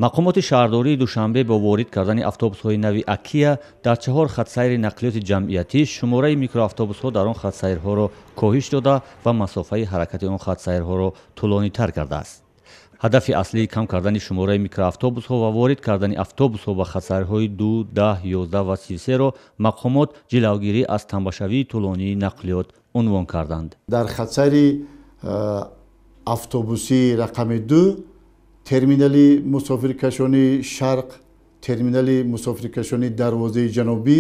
Мақомоти шаҳрдории Душанбе бо ворид кардани автобусҳои нави Акия дар 4 хатсайри нақлиёти ҷамъиятӣ шумораи микроавтобусҳо дар он хатсайрҳоро коҳиш дода ва масофаи ҳаракати он хатсайрҳоро тӯлонитар кардааст. Ҳадафи аслии кам кардани шумораи микроавтобусҳо ва ворид кардани автобусҳо ба хатсайрҳои 2, 10, 11 ва 33-ро мақомот ҷилавгирӣ аз тамбашавии тӯлонии нақлиёт унвон карданд. Дар хатсайри автобусии рақами 2 терминали мусофиркашонии Шарқ, терминали мусофиркашонии Дарвозаи Ҷанубӣ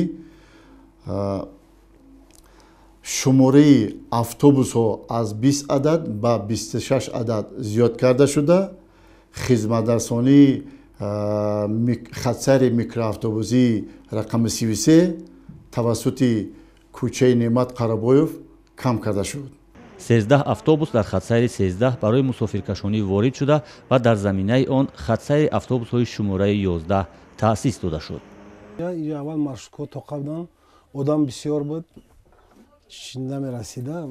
шумораи автобусҳо аз 20 адад ба 26 адад зиёд карда шуда, хизматрасонии хатсайри микроавтобусии рақами 33 тавассути кӯчаи Неъмат Қарабоев кам карда шуд. 13 автобус дар хатсайри 13 барои мусофиркашонӣ ворид шуда ва дар заминаи он хатсайри автобусҳои шумораи 11 таъсис дода шуд. Аввал маршрутҳо тоқа буданд, одам бисёр буд, намерасида,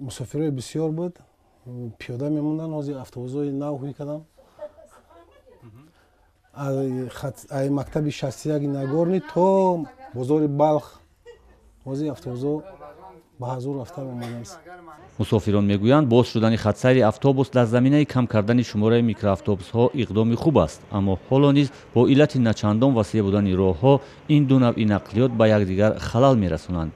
мусофирҳои бисёр буд, пиёда мемонданд. Ҳозир автобусҳои нав ҳуй кардам. Ай мактаби 61 Нагорни то бозори Балх ҳозир автобусҳо ба ҳазур рафта омадааст. Мусофирон мегӯянд, боз шудани хатсайри автобус дар заминаи кам кардани шумораи микроавтобусҳо иқдоми хуб аст, аммо ҳоло низ бо иллати начандон васеъ будани роҳҳо ин ду навъи нақлиёт ба якдигар халал мерасонанд.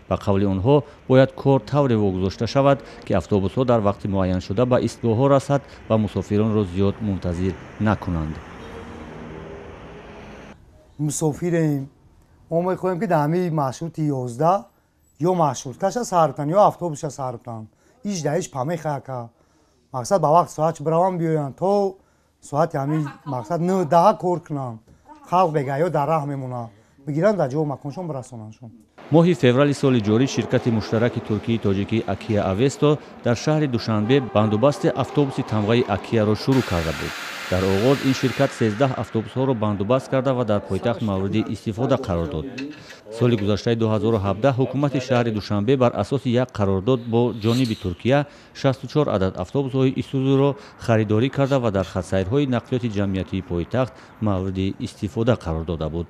Ба қавли онҳо бояд кор тавре вогузошта шавад, ки автобусҳо дар вақти муайяншуда ба истгоҳҳо расад ва мусофиронро зиёд мунтазир накунанд. Мусофирем, мо мехоҳем, ки дар ҳамин маршрути 11 ё маршруткаша сар кунанд, ё автобусша сар кунанд. Иш да иш памехака. Мақсад ба вақт соат бираванд биёянд, то соати ҳамин мақсад 9-10 кор кунанд. Халқ бега ё дар раҳ мемонад, бигиранд дар ҷо маконшон бирасонандшон. Моҳи феврали соли ҷорӣ ширкати муштараки туркии тоҷикии Акия Авесто дар шаҳри Душанбе бандубасти автобуси тамғаи Акияро шурӯъ карда буд. Дар оғоз ин ширкат 13 автобусҳоро бандубаст карда ва дар пойтахт мавриди истифода қарор дод. Соли гузаштаи 2017 ҳукумати шаҳри Душанбе бар асоси як қарордод бо ҷониби Туркия 64 адад автобусҳои Исузуро харидорӣ карда ва дар хатсайрҳои нақлиёти ҷамъиятии пойтахт мавриди истифода қарор дода буд.